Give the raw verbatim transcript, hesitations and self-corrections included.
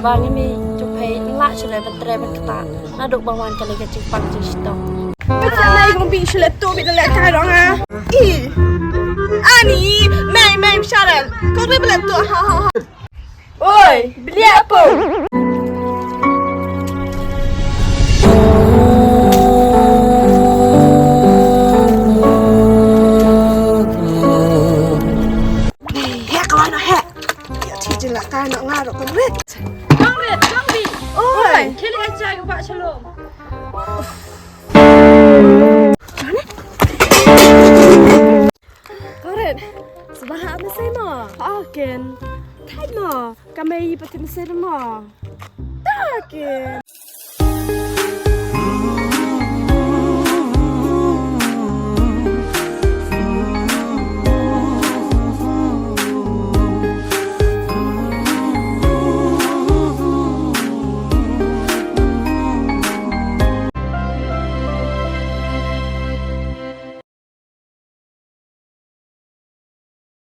Ba ngi mi jong phi lah shalei ban trei ban kata. Naduh ba wan ka lei ka jingpang jingshitom. Phi sa nai kong bi shalei tu bi da leh kai dong ha. I. Ani, mai mai sharal. Kong bi leh tu ha ha ha. Oi, beli apa? Hek lah nak hek. Ya, cik je lah kan nak ngarok kan weh. Kong Rit, Kong Bi. Oi. Kili aja ke Pak Shalom. Karen, sbaha masai mo. Aken. Thai mo. Kamai pati masai mo. Taken.